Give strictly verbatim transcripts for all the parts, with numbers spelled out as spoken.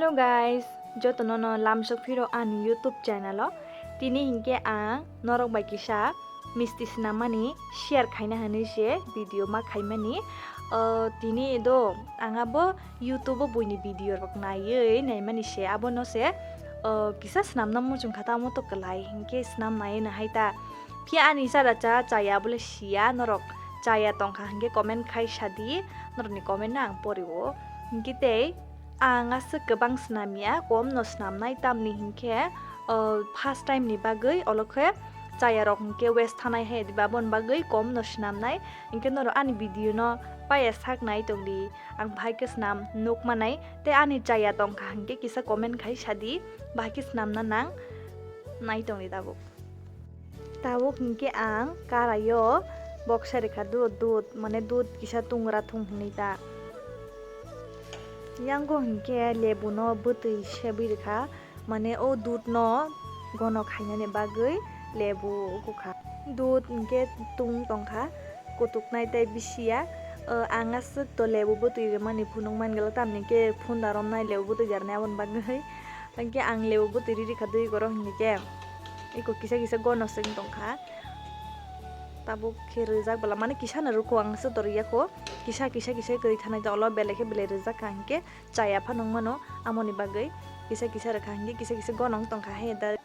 Hello guys, jotono no lamsok phiro ani YouTube channel o. Tini hinkhe ang norok bai kisa misti swnam mani share khaina hinwi se video ma khaimani. O, tini do ang abo YouTube o buini video rok naiwi naimani se abono se, o, kisa swnamna muchung kha tamo to kwlai hinkhe swnam naiwi nahai ta. Phiya ani chara cha chaya bole siya norok chaya tongkha hinkhe comment khai sadi, norokni comment no ang porio. Hinkhe tei ang aswk kwbang swnamya, kom no swnamnai tamni hinkhe, o, first time ni bagwi olokhe chaya rok hinkhe waste thanai hai diba aboni bagwi kom no swnamnai. Hinkhe norok ani video no paya sak nai tongdi, ang bahai khe swnam nuk manai tei ani chaya tongkha hinkhe kisa comment khai sadi, bahai khe swnamna nang nai tongdi tabuk. Tabuk hinkhe ang karaio boksa rikha dud, dud, mane dud kisa tungra thung hinwi ta. Yango hinkhe lebuno bwtwi sebwi rikha, mane o dudno gono khainani bagwi lebu ukukha. Dud hinkhe tung tongkha, kutuknai tei bisiya. O, ang aswk to lebu bwtwi rwmani phunuk man glak, tamni khe phunda romnai lebu bwtwi jarnai aboni bagwi. Hinkhe ang lebu bwtwi riri kha dui goro hinkhe eko kisa kisa gono swng tongkha. Tabuk khe rijak bwla mane kisa no rwkho ang se to riyakho. Kisa kisa kisa kwrwi thanai ta ulo belai khe belai rijak kha hinkhe chaya phano wngmano amoni bagwi kisa kisa rwkha hinkhe kisa kisa gono wng tongkha he da.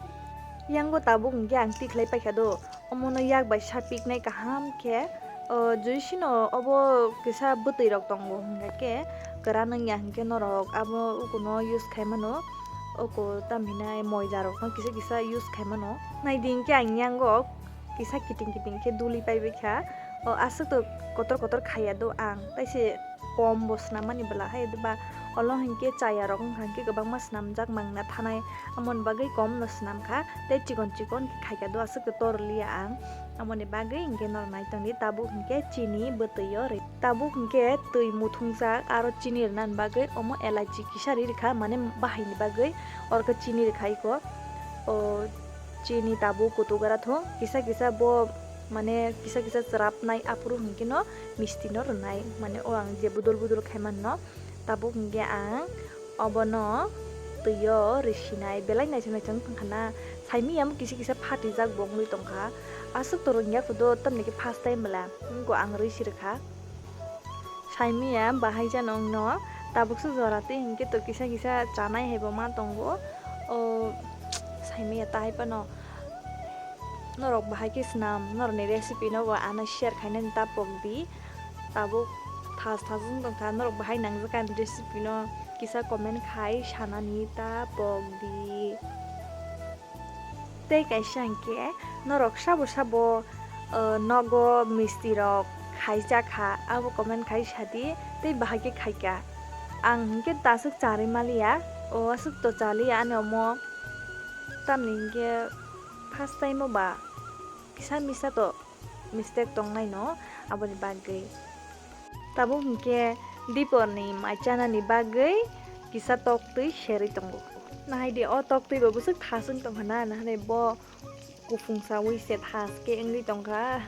Yango tabuk hinkhe ang tikhlai paikha do. Omono yak bai sapiknai kaham khe, o, jui sino obo kisa bwtwi rok tongo hwnkha khe kwran wngya hinkhe norok abo ukuno use khai mano, uku tamhinai moida rokno kisa kisa use khai mano. Naidi hinkhe ang yango kisa kiting kiting khe duli paibaikha, o, aswk to kotor kotor khaiya do ang, taise kom bo swnam mani bwla hai ba olo hinkhe chaya rok wngkha hinkhe kwbangma swnamjak mangna thanai, amoni bagwi kom no swnam kha tei chikon chikon khe khaikha do aswk to tor liya ang, amoni bagwi hinkhe norok nai tongdi tabuk hinkhe chini bwtwi o ri tabuk hinkhe twi muthungjak aro chini rwnani bagwi omo elaichi kisa ri rikha mane bahaini bagwi orokhe chini rikha iko o chini tabuk kutuk ora thung kisa kisa bo mane kisa kisa chwrapnai aphuru hinkhe no misti no rwnai mane o ang je budol budol khai manno tabuk hinkhe ang obono twi o risinai belai naising naising wngkha na saimiyamo kisa kisa phatijak bo wngwi tongkha aswk to rwngya khudo tamni khe first time bwla wngkha ang risi rwkha. Saimanya bahai jano wngno tabukse jora tei hinkhe to kisa kisa chanai haibo ma tongo. O saimanya tahai phano norok bahai khe swnam norokni recipe no bo ano share khainani ta pokdi. Tabuk thas thas wng tongkha norok bahai nangjak ani recipe no kisa comment khai sanani ta pokdi. Tei kaisa hinkhe norok sabo sabo, o, nogo misti rok khaijak kha, abo comment khai sadi tei bahai khe khaikha. Ang hinkhe ta aswk charwi maliya, o aswk to chaliya ani omo. Tamni hinkhe first time o ba kisa misa to mistake tongnaino aboni bagwi. Tabuk hinkhe diporni mai chanani bagwi kisa toktwi serwi tongo. Nahaidi o toktwi bo bwswk thas wng tongkha na, nahaidi bo kuphung sawi se thas khe wngwi tongkha.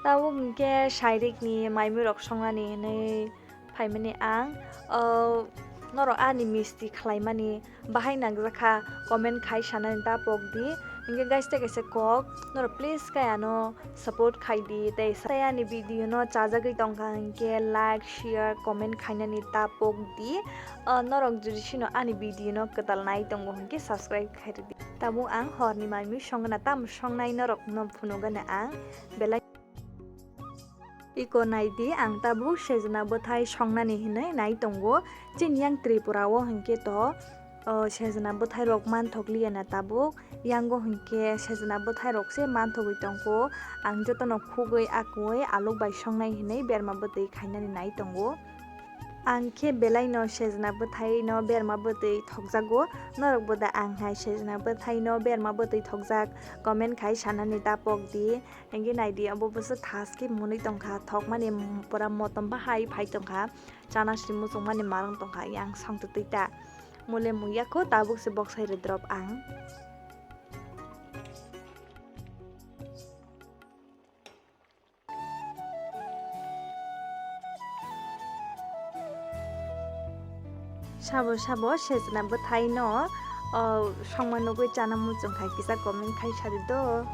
Tabuk hinkhe sairikni maimui rok songnani hinwi phaimani ang, o, norok ani misti khlaimani bahai nangjak kha, comment khai sanani ta pokdi. Hinkhe guys, tei kaisa kok, norok please khe ano support khaidi, tei, tei ani video no chajagwi tongkha hinkhe like, share, comment khainani ta pokdi. O, norok jodi sino ani video no kwtal nai tongo hinkhe subscribe khairidi. Tabuk ang horni maimui songna tam songnai norok no phunugani ang belai. Iko naidi, ang tabuk sejna bwthai songnani hinwi nai tongo. Chini yang Tripura o hinkhe to, o, sejna bwthai rok manthok liya na tabuk. Yango hinkhe sejna bwthai rok se manthogwi tongkho. Ang jotono khugwi akwui aluk bai songnai hinwi berma bwtwi khainani nai tongo. Ang khe belai no sejna bwthai no berma bwtwi thokjago. Norok bo da ang hai sejna bwthai no berma bwtwi thokjak comment khai sanani ta pokdi. Hinkhe naidi, abo bwswk thas khe mwnwi tongkha, thokmani pura motom bahai phai tongkha, chana sri muchungmani marwng tongkha, yang songtwtwi ta. Mole muyakho tabuk se boksai rwdrop ang. Sabo sabo sejna bwthai no, o, songma nugwi chana muchung khai kisa comment khai sadi do.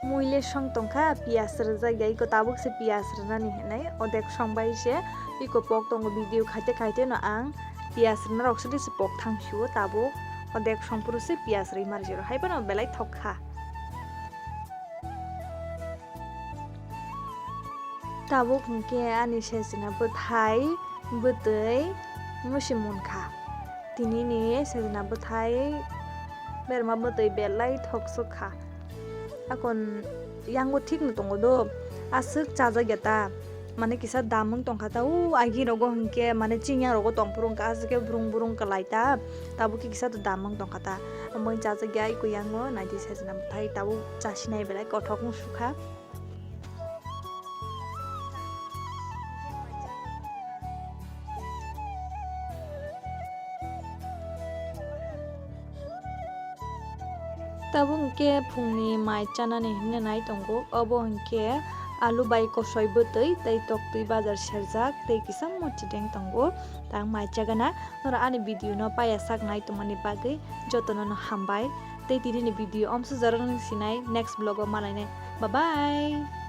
Mui le song tongkha, piyas rwjak ya, iko tabuk se piyas rwnani hinwi, odek song bai se iko pok tongo, video khaite khaite no ang piyas rwna rok se pok thang sio tabuk, odek song phuru se piyas rwi mar jero, hai phano belai thok kha. Tabuk hinkhe ani sejna bwthai bwtwi musi munkha. Tinini sejna bwthai berma bwtwi belai thoksuk kha. Akon yango thikno tongo do, aswk chajakya ta. Mane kisa damwng tongkha ta, o agi rogo hinkhe mane chini rogo tongphuru wngkha, aswk khe brung brung kwlai ta. Tabuk khe kisa to damwng tongkha ta. Omo chajakya iko yango naidi sejna bwthai tabuk chasinai belai kothok wng sukha. Tabuk hwnkhe phungni mai chanani hinwi nai tongo, obo hwnkhe alu bai kosoi bwtwi tei toktwi bajar serjak tei kisa mochideng tongo. Tang mai chagana norok ani video no paya sak nai tongmani bagwi jotono no hambai tei tini ni video omsajak rok sinai next vlog o malainai. Bye bye.